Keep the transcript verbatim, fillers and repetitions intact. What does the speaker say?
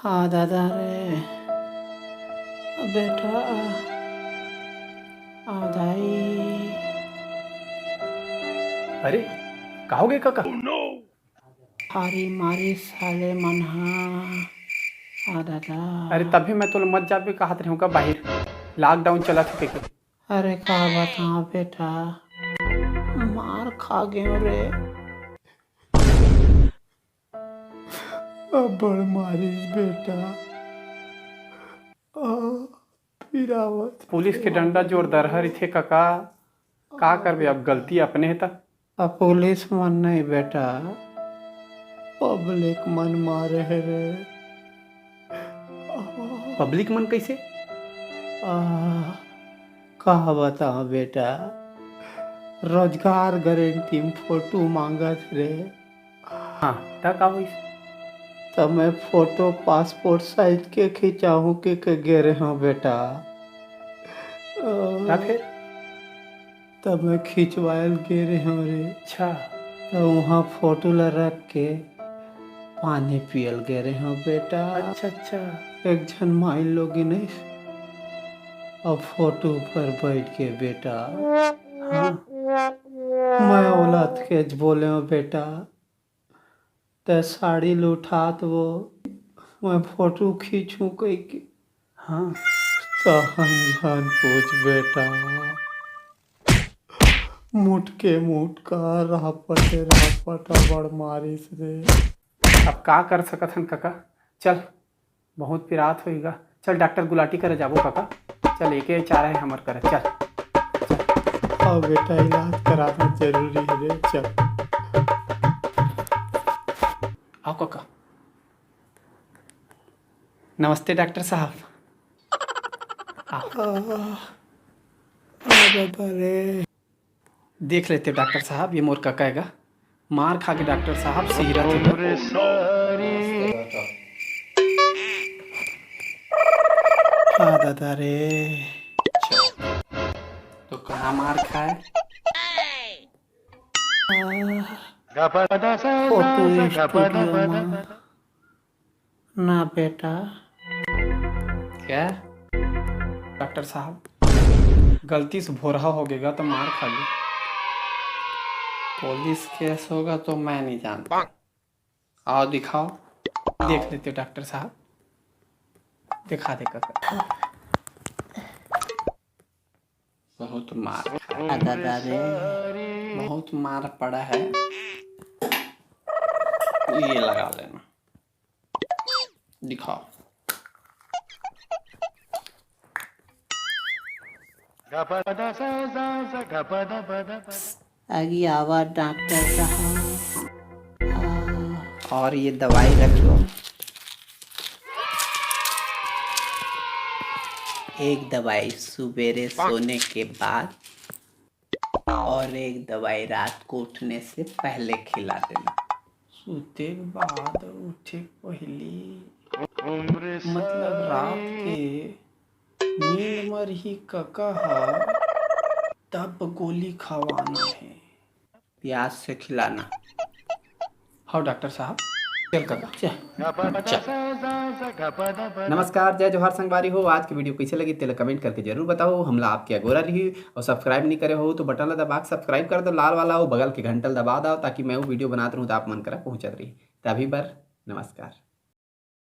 आ दादा रे, बेटा, आ दाई। अरे, का होगे कका? हारी मारी साले मन हा। आ दादा। अरे, तभी मैं तोला मत जाबे कहत रहूं का बाहिर, लॉकडाउन चलत हे के। अरे का बताओ बेटा, मार खा गयो रे। अब्बड़ मारिस बेटा। आ, पिरावत पुलिस के डंडा जोरदार रहिथे कका, का करबे, अब गलती अपने हे त। अब पुलिस मन नहीं बेटा, पब्लिक मन मारे हे रे। पब्लिक मन कैसे? आ, का बताओ बेटा, रोजगार गारंटी में फोटो मांगत रे। हाँ, त का होइस? त मैं फोटो पासपोर्ट साइज के खिंचाहूं के, के गे रहे हो बेटा। त फिर? त मैं खिंचवायल गे रहे हो रे। अच्छा। त वहाँ फोटो ला रख के पानी पियल गे रहे हो बेटा। अच्छा, अच्छा। एक झन माई लोगिन आइस, अब फोटो पर बैठ के बेटा। हाँ। मैं ओला अतकेच बोले हो बेटा, ते साड़ी ल उठात वो, मैं फोटो खींचूं कह के। हाँ। तहन झन पूछ बेटा, मुटके मुटका रापट रापट अबड़ मारिस रे। अब का कर सकत हन कका, चल, बहुत पिरात होइगा, चल डॉक्टर गुलाटी करे जाबो कका, चल एके चारा हे हमर करे, चल। अब बेटा इलाज कराना जरूरी हे रे, चल। आओ कका। नमस्ते डॉक्टर साहब। आओ। आ, आ दादा रे। देख लेते डॉक्टर साहब, ये मोर कका हे गा, मार खा के डॉक्टर साहब सिहरत हे। आ दादा रे। तो कहाँ मार खाए? फोटो स्टूडियो में ना बेटा। क्या? डॉक्टर साहब, गलती से भोरहा हो गएगा तो मार खा ली। पुलिस केस होगा तो मैं नहीं जानता। आओ दिखाओ, देख लेते डॉक्टर साहब, दिखा दे कका। बहुत मार खा, आ दादा रे। बहुत मार पड़ा है, ये लगा लेना, दिखाओ। आगे आवा डॉक्टर साहब। आ, और ये दवाई रख लो। एक दवाई सुबेरे सोने के बाद और एक दवाई रात को उठने से पहले खिला देना। सुते के बाद, उठे के पहली। मतलब रात के नींद म रही कका ह, तब गोली खवाना हे। प्याज से खिलाना। हाँ डॉक्टर साहब, चल कका, चल। चल। नमस्कार, जय जोहार संगवारी हो। आज की वीडियो कैसे लगी, तेला कमेंट करके जरूर बताओ। हमला आपके अगोरा रही और सब्सक्राइब नहीं करे हो तो बटन ला दबा के सब्सक्राइब कर दो, लाल वाला, और बगल के घंटल दबा दो, ताकि मैं वो वीडियो बनात रहूँ तो आप मन करा पहुँचत रही। तभी बर नमस्कार।